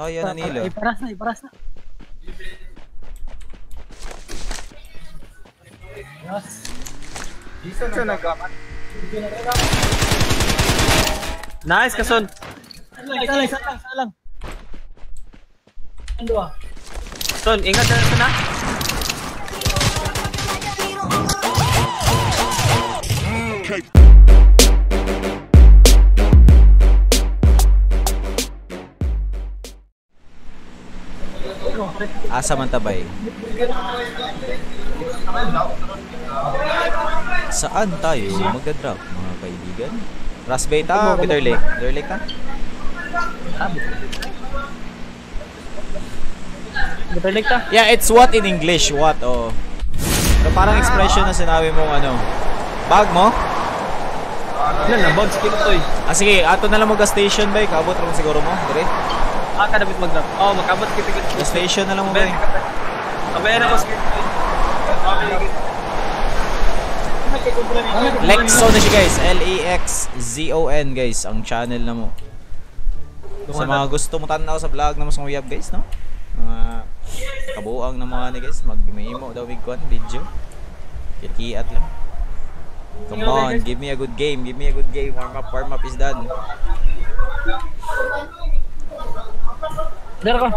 Kaya na nila. Iparas na, iparas na. Yes. Nice, Kason. Isa lang, isa lang, isa lang. Ang dua. Son, ingat na na. Asa man tabay? Saan tayo magda-drop, mga kaibigan? Rasbay ta, Bitter Lake. Bitter Lake ta? Bitter Lake ta? Yeah, it's what in English, what, oh. So, parang expression na sinabi mong ano. Bag mo? Wala na, bag skip to eh. Ah, sige, ato na lang mag-station bay. Kaabot rin siguro mo, dire. Ah, kadapit mag-drop. Oh, makabot kita. Station na lang mo bay. Kabayan ako skip to. Lexon na siya guys, L-E-X-Z-O-N guys, ang channel na mo. Sa mga gusto mo tanaw sa vlog na mas nguyab guys, no? Mga kabuang na mga ni guys, magmimo daw big one video. Kikiat lang. Come on, give me a good game, give me a good game. Warm up is done. Dara ka.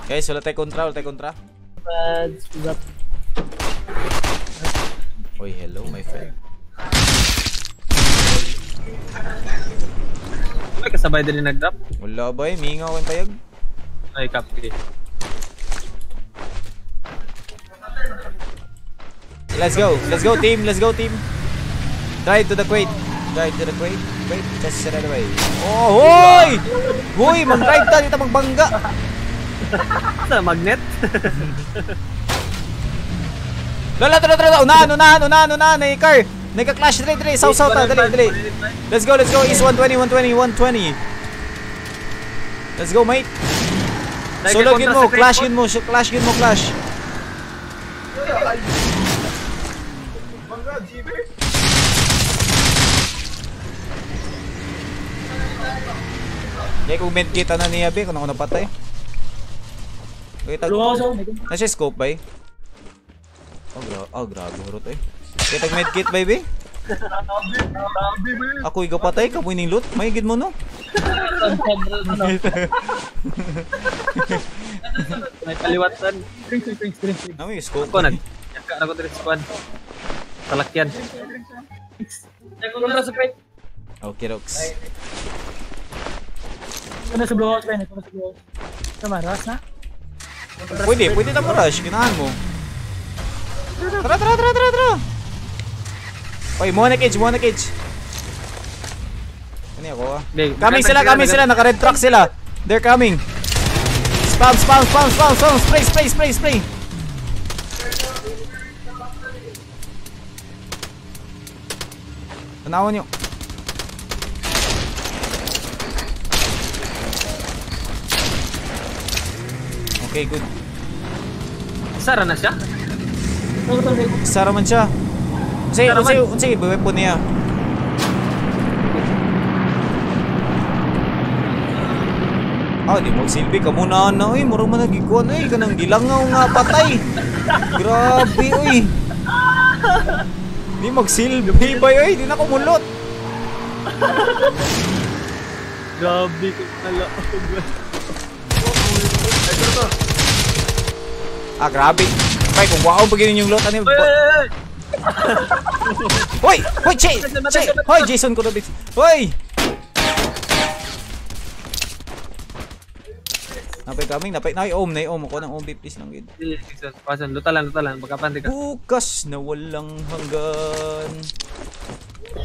Guys, wala tayo kontra, wala tayo kontra. Oy, hello my friend. May kasabay din nag-drop? Wala ba eh, mingaw ang payag. Ay, copy. Let's go, let's go team, let's go team. Drive to the crate. Drive to the crate. Wait, just right away. Oh, hoy! Hoy, mag-drive ta, dito magbangga. Sa magnet? Lola, tara, tara, unahan, unahan, unahan, unahan, na car. Nagka-clash, dali, dali, south, south, dali, dali. Let's go, east 120, 120, 120. Let's go, mate. Sulogin mo, clash yun mo, clash yun mo, clash. Hindi, kung medkit na niya, be, kung ako napatay. Wait, nasa scope, bay? Oh, grabe, hurot, eh. Kita medkit, baby? Ako igapatay, kamoy ning loot. May gid mo, no? May kaliwatan. Nami scope. Ako, nag-yaka na ko dito sa kwan. Talakyan. Okay, Rox. Ito na sa blue house, Ben. Ito na sa blue house. Tama, rush na? Pwede, pwede na mo rush. Ginahan mo. Tara, tara, tara, tara, tara! Oy, mo na cage, mo na cage. Ano ako ah? Coming sila, coming sila. Naka-red truck sila. They're coming. Spam, spam, spam, spam, spam. Spray, spray, spray, spray. Tanawan nyo. Okay, good. Sara na siya? Sara man siya. Unsay, unsay, unsay weapon niya? Ah, di magsilbi ka muna na oy, murag man nagikuan oy, kanang gilangaw nga patay. Grabe oy. Di magsilbi bay oy, di na ko mulot. Grabe ko pala. Ah, grabe. Bay, kung waon pa ginin yung lot ano. Hoy! Hoy, che! Che! Hoy, Jason Kurovic. Hoy! Napay coming, napay nay om, nay om ako ng om please lang gid. Jason, pasan, luta lang, luta lang, baka ka. Bukas na walang hanggan.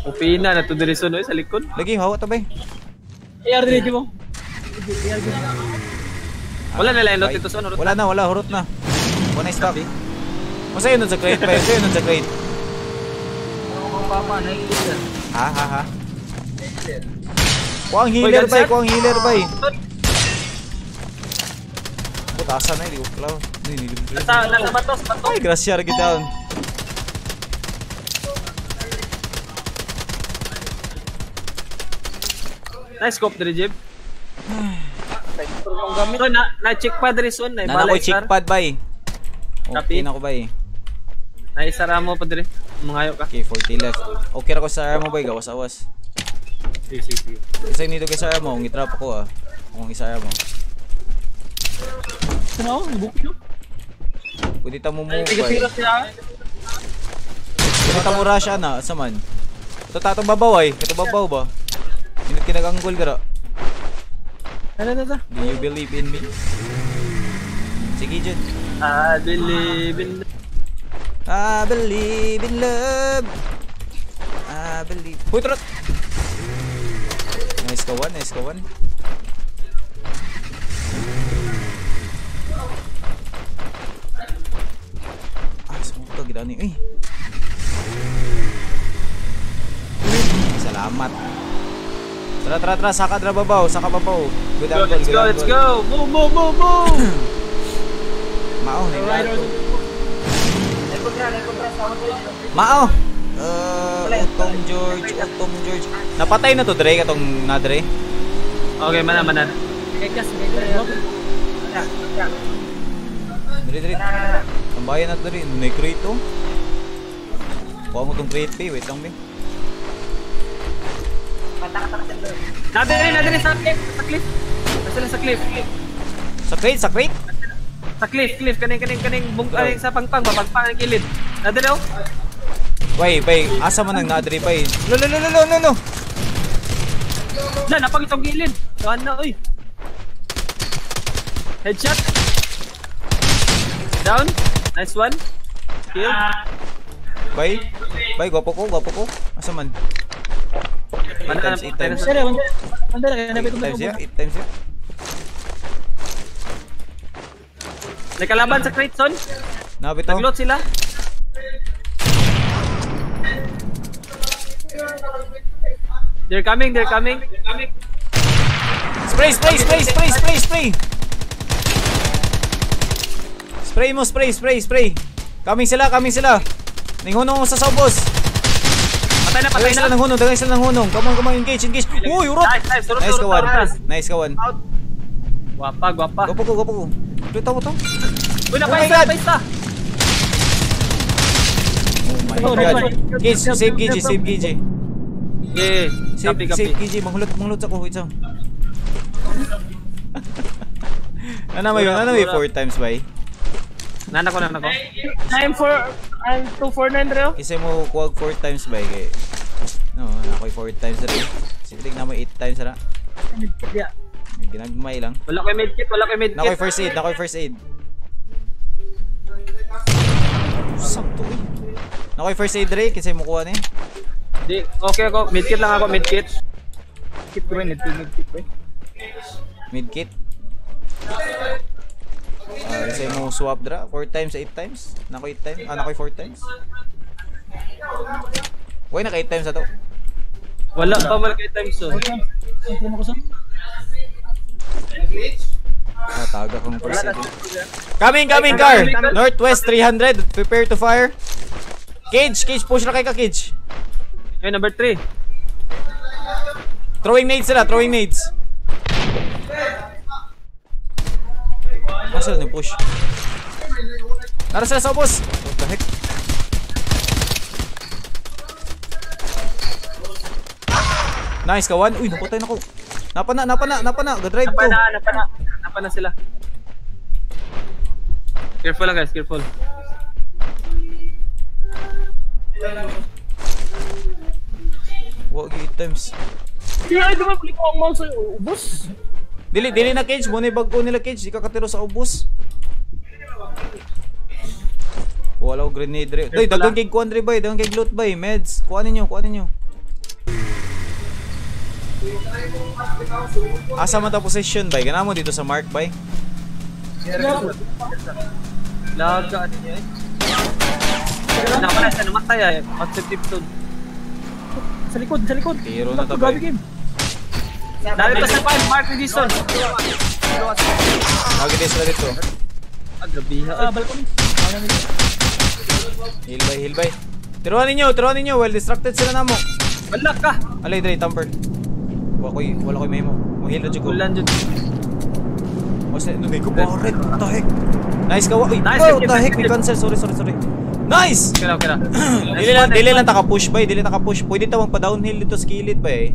Upina na to diri son oy sa likod. Lagi hawa ta bay. AR diri mo. Wala na lang lot dito son. Wala na, wala hurot na. Wala na stop. Masa yun nun sa crate pa? Masa yun nun sa crate? Ha ha ha. Kuha ang healer bay, kuha ang healer bay. Putasan na, hindi ko klaw. Nasa bato, sa bato. Ay, grasya, get down. Nice scope diri, Jib. So, na check pad diri son, na Nana ko check pad bay. Okay na ko bay. Naisara mo pa diri. Mangayo ka. Okay, 40 left. Okay ra ko sa mo bay, gawas-awas. Sige. Isa nito kay sa mo, ngitrap ako ah. Kung isa mo. Ano? Bukyo. Pwede ta mo move bay. Pwede ta mo rush ana, asa man. Ito tatong babaw ay, ito babaw ba? Minut kinaganggol gara. Tara. Do you believe in me? Sige, Jud. I believe in I believe in love. I believe. Huy, trot! Nice ka one, nice ka one. Ah, smoke ka, gidani. Uy! Salamat. Tara, tara, tara. Saka, tara, babaw. Saka, babaw. Good angle, let's good go, angle. Let's go. Move, move, move, move. Mao, Mao. Utong George, Utong George. Napatay na to, Dre, katong na, Dre. Okay, mana, mana. Dre, Dre. Tambayan na to, Dre. May crate to. Kuha mo tong crate, pe. Wait lang, pe. Nadere, nadere sa cliff, sa cliff. Nasa sa cliff. Sa crate, sa crate? Sa cliff, cliff kaning kaning kaning bung kaning sa pangpang, pangpang ang kilid. Nadere oh. Bay, bay, asa man ang nadere bay? Lo lo lo lo lo lo. La napag itong gilid. Tuan na oy. Headshot. Down. Nice one. Kill. Bay. Bay, gwapo ko, gwapo ko. Asa man? 8 times, 8 times. 8 times, 8 times. Nakalaban sa crate, son. Nabito. Naglot sila. They're coming, they're coming. Spray, spray, spray, spray, spray, spray. Spray mo, spray, spray, spray. Coming sila, coming sila. Ninghunong sa sobos. Patay na, patay na. Sila ng hunong, dagay sila ng hunong. Come on, come on, engage, engage. Uy, urot. Nice, nice, urot, nice kawan. Nice, nice kawan. Guwapa, guwapa. Guwapo ko, guwapo ko. Ito, ito. Uy, napaisa, napaisa. Oh my God. Gage, save Gage, save Gage. Yeah, save, save Gage. Manghulot, manghulot sa ko. Wait, so. Ano may yun? Ano may 4 times bay? Nana ko, nana ko. I'm 249 bro. Kasi mo kuwag 4 times bay kay. No, ako 4 times rin. Sige na mo 8 times ra. Yeah. Ginagmay lang. Wala koy medkit, wala koy medkit. Nakoy first aid, nakoy first aid. Sakto eh. Nakoy first aid re kasi mo kuha ni. Di, okay ako. Medkit lang ako, medkit. Kit ko medkit ko. Medkit. Kasi mo swap dra 4 times 8 times. Nako 8 times. Ah, nako 4 times. Why naka 8 times ato? Wala pa man kay times so. Ah, taga kong first aid. Coming, coming car. Northwest 300. Prepare to fire. Cage, cage, push na kay ka cage. Hey, number 3. Throwing nades sila, throwing nades. Asa na push? Nara sila sa ubos. What the heck? Nice kawan. Uy, napatay na ko. Napana, napana, napana. Ga-drive to. Napana, napana. Napana sila. Careful lang guys, careful. Wag 8 times. Ay, dumabalik ko ang mouse sa ubos. Dili, dili na cage. Muna yung bago nila cage. Di ka katiro sa ubos. Wala ko grenade re. Day, dagang kay kuan re bay. Dagang kay loot bay. Meds. Kuha ninyo, kuha ninyo. Asa man ta position bay? Gana mo dito sa mark bay. Laga ano niya eh. Napala siya namatay ay. Outside tiptoe. Sa likod, sa likod. Tiro na ta bay. Dali pa sa 5, Mark Edison. Lagi din sila dito. Ah, grabe ha. Ah, balcony. Heal bay, heal bay. Tiruan ninyo, tiruan ninyo. Well distracted sila namo. Wala ka. Alay, dre, tamper. Wala koy mahimo. Mo heal ra jud ko. Ulan jud. Wasa no ko baret. What the heck? Nice ka. Uy, Nice, what the heck? May cancel. Sorry, sorry, sorry. Nice. Okay ra. Dili lang ta ka push bay, dili ta ka push. Pwede ta magpa downhill dito sa kilid bay.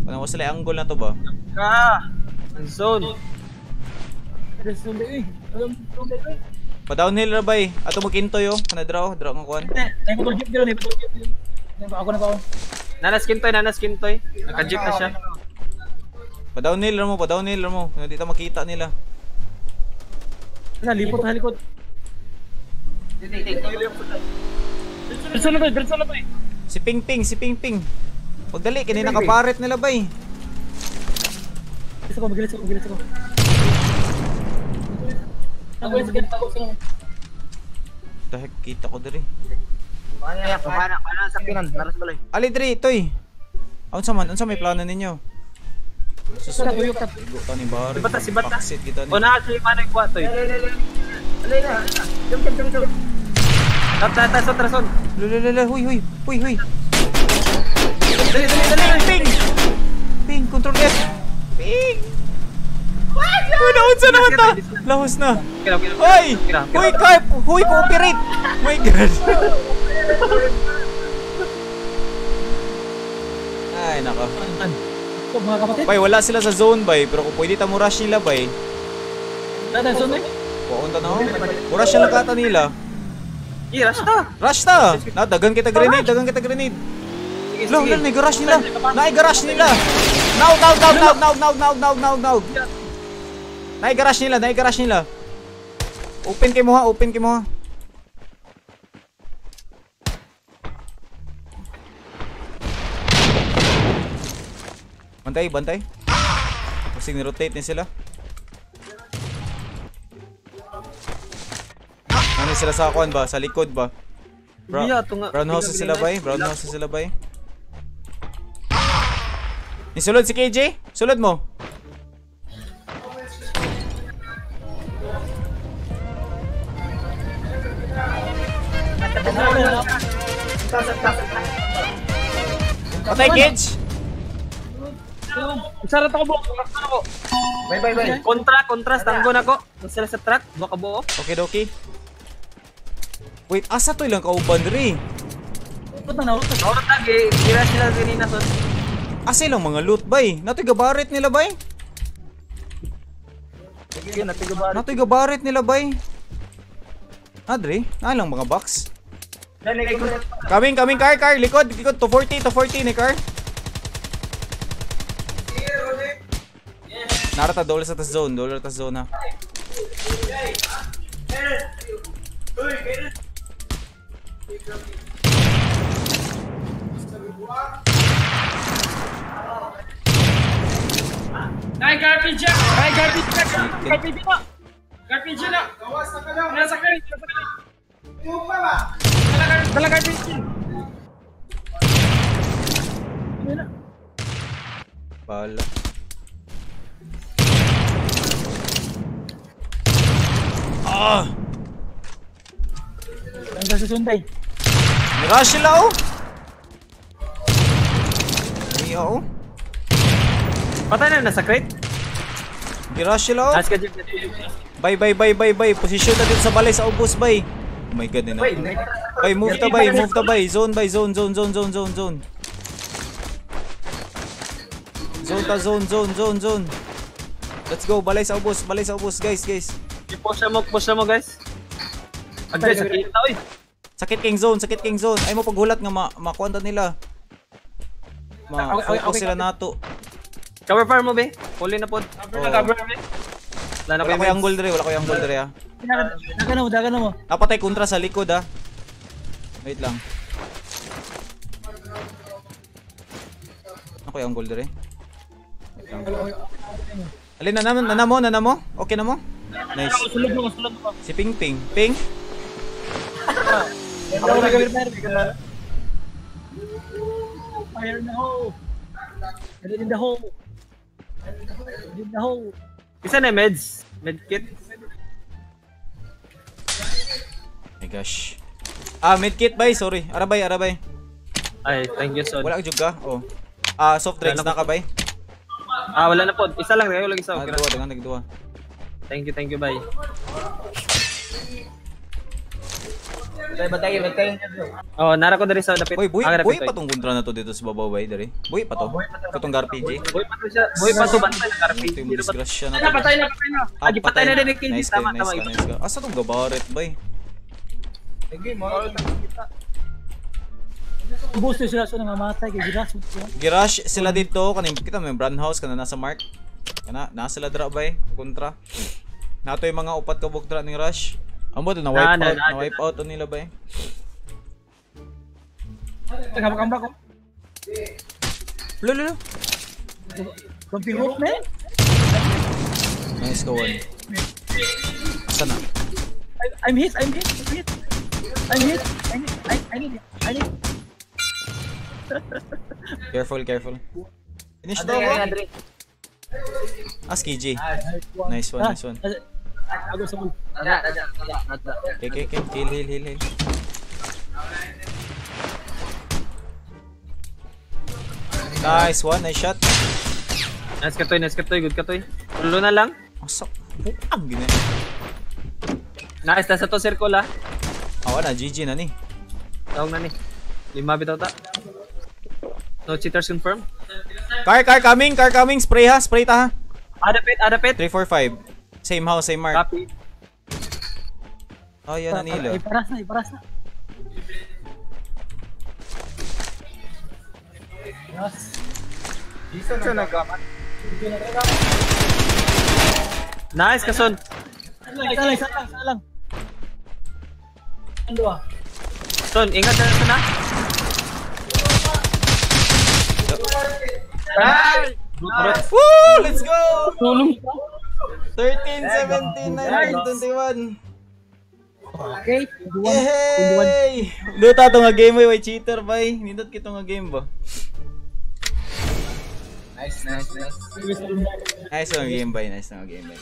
Ano sila angle na to ba? Ka. Ang zone. Pa downhill ra bay. Ato mo kintoy oh. Kana draw, draw nga kuan. Ako na pa. Nanas kintoy, Naka-jeep na siya. Pa downhill ra mo, Hindi ta makita nila. Sa lipot sa likod. Diretso na to. Si Ping Ping. Pagdali kini nakaparet nila bay. Magilis ako. The heck, kita ko diri. Kana sa kinan, naras balay. Ali diri toy. Unsa man, unsa may plano ninyo? Susunod. Igo ta ni Barry. Si Bata. Paksit kita ni. O na si Manoy kwa toy. Alay na. Jump. Tap trason. Lulululu, huy. Dali. Ping. Ping, control F. Ping. Uy, naunsa naman ta. Lahos na. Hoy! Hoy, Carp! Hoy, cooperate! My God. Ay, nako. Mga kapatid. Bay, wala sila sa zone, bay. Pero kung pwede ta mo rush nila, bay. Tata, zone eh. Puunta na ako. Rush na lang kata nila. Rush ta. Rush ta! Na, dagan kita grenade, Sige. Lo, may garage nila. Nai garage nila. Now. Nai garage nila. Open kay mo ha, Bantay. Kasi ni-rotate ni sila. Ano sila sa kuan ba? Sa likod ba? Brown house sila bay. Nisulod si KJ? Sulod mo. Patay, kids! Sarat ako, bro. Ako. Bye. Kontra, tanggon ako. Sila sa truck, baka buo. Okay, doki. Wait, asa to ilang kauban diri? Naurot na, gira sila ganina son. Asa ilang mga loot bay? Natoy gabarit nila bay? Natoy gabarit nila bay? Adre, na lang mga box. Coming, car, likod, 240 ni car. Narata, dola sa tas zone, ha. Ay, garbage! Garbage na! Nasa kayo! Dala garbage! Bala. Ah! Ang sasunday. Rush sila oh! Ay, oh. Patay na nasa crate. Girush sila oh. Bye. Position na dito sa balay sa ubos bay. Oh my god, nina. Bay, move ta bay. Zone bay, zone. Zone ta, zone. Let's go, balay sa ubos, guys. I-push na mo, guys. Agay, sakit na, oy. Sakit king zone, Ay mo paghulat nga makuanta nila. Ma-focus sila nato. Cover fire mo, be. Huli na po. Cover, be. Wala ko yung angle dre, ah. Dagan na mo. Napatay kontra sa likod, ah. Wait lang. Ako yung angle dre. Wait lang. Alin, nana mo? Okay na mo? Nice. Sulod mo. Si Ping Ping. Ping? Fire in the hole. In the hole. In the hole. Isa na meds. Medkit. My gosh. Ah, medkit bay, sorry. Arabay. Ay, thank you, son. Wala ka jud ka? Oh. Ah, soft drinks na ka bay? Ah, wala na po. Isa lang, kayo lang isa. Ah, Okay. duwa, dagan nagduwa. Thank you, bye. Batay, batay. Oh, nara ko diri sa dapit. Boy, boy, Ah, boy dapit, pa tong kontra na to dito sa babaw bay diri. Boy pa to. Katong RPG. Boy pa to siya. Boy pa to bantay ng RPG. Ito yung disgrasya na Patay na, patay na, patay na. Ah, Agi patay na din ni KG. Nice ka, Tama, nice tama. ka, nice ka. Asa tong gabaret bay? Sige, mo. Ubos na sila sa nangamatay kay giras. Girash sila dito kaning kita may brand house kana nasa mark. Kana nasa sila dra bay kontra. Nato yung mga upat ka bug dra ning rush. Ambot na wipe Na, out, na, na wipe out to nila bay. Tagabakamba ko. Lo lo lo. Jumping rope man. Nice go one. Asa na? I'm hit, I'm hit, I'm hit. I'm hit. I need it. I need. Careful, careful. Finish to Andre, ako. Andre. As KJ. Nice one, nice one. Ako sa ulo. Ada, ada, ada, ada. Okay, okay, okay. Heal, heal, heal, heal. Nice one, nice shot. Nice ka toy, good ka toy. Tulo na lang. Asa, buang gini. Nice, nasa to circle ah. Ah, wala, GG na ni. Tawag na ni. Lima bitaw ta. No cheaters confirm. Car, car coming, car coming. Spray ha, spray ta ha. Adapit, adapit. 3, 4, 5. Same house, same mark. Copy. Oh, yan na nila. Iparas na, iparas na. Yes. Jason nagkamat. Nice kason. Isa lang, isa lang, isa lang. Ang dua. Son, ingat na na. Ay! Woo! Let's go! Tulong. 13, 17, 19, 21. Okay. 21. 21. Yay! Duta to nga game way cheater bay. Nindot kito nga game ba? Nice, nice, nice. Nice nga game bay, nice nga game bay.